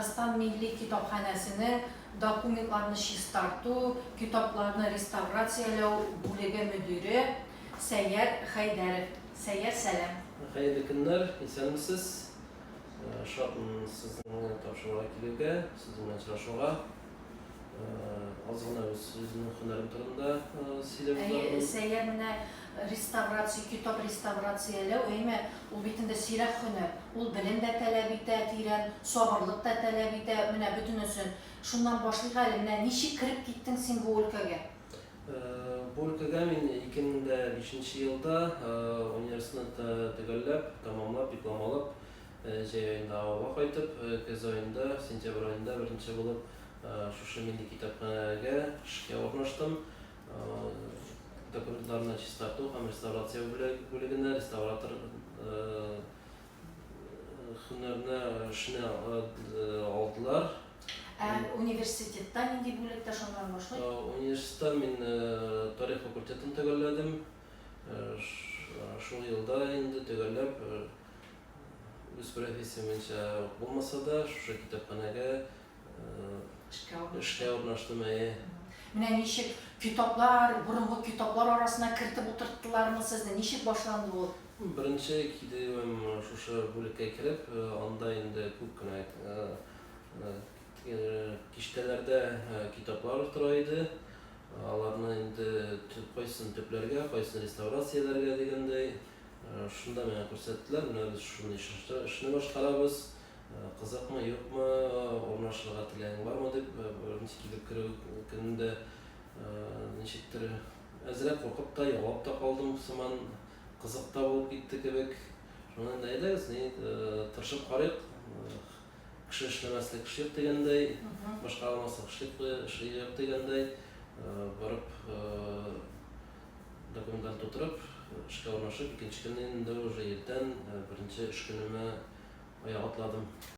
Татарстан Милли китапханәсенең документларны чистарту, китапларны реставрацияләү бүлеге мөдире Сәйяр Хәйдәров. Сәйяр, сәлам! Хәерле көннәр, исәнмесез! Шатмын сезнең тапшыруга килүгә, сезнең белән очрашуга. Аз гына үз үземнең һөнәрем турында сөйләп Әйе, узармын. Сәйяр, менә реставрация, китап реставрацияләү, әйеме, ул бит инде сирәк һөнәр. Ул белем дә таләп итә, тирән, сабырлык та таләп итә, менә бөтенесен. Шуннан башлыйк әле, менә ничек кереп киттең син бу өлкәгә? Бу өлкәгә мин 2005 нче елда университетны төгәлләп, тәмамлап, диплом алып, җәй аенда авылга кайтып, көз аенда, сентябрь аенда беренче булып шушы милли китапханәгә эшкә урнаштым. Документларны чистарту һәм реставрация бүлегенә, реставратор Һөнәрне, эшне алдылар. Ә университетта нинди бүлектә шуннан башлыйк? Университетта мин тарих факультетын төгәлләдем. Шул елда инде төгәлләп, үз профессиям буенча ук булмаса да, шушы китапханәгә Эшкә урнаштым, әйе. Менә ничек китаплар, борынгы китаплар арасына кертеп утырттылармы сезне? Ничек башланды ул? Беренче килүем шушы бүлеккә кереп, анда инде күп кенә киштәләрдә китаплар тора иде. Аларны инде кайсын төпләргә, кайсын реставрацияләргә дигәндәй, шунда миңа күрсәттеләр, менә без шундый эшне башкарабыз. Кызыкмы, юкмы, урнашырга теләгең бармы дип, беренче килеп керү көнендә ничектер әзрәк куркып та, елап та калдым сыман, кызык та булып китте кебек. Шуннан инде әйдәгез, ни, тырышып карыйк, кеше эшләмәслек эш юк дигәндәй, башкара алмаслык эш юк дигәндәй, барып документларны тутырып, эшкә урнашып, икенче көнне инде уже иртән беренче эш көнемә Аяк атладым.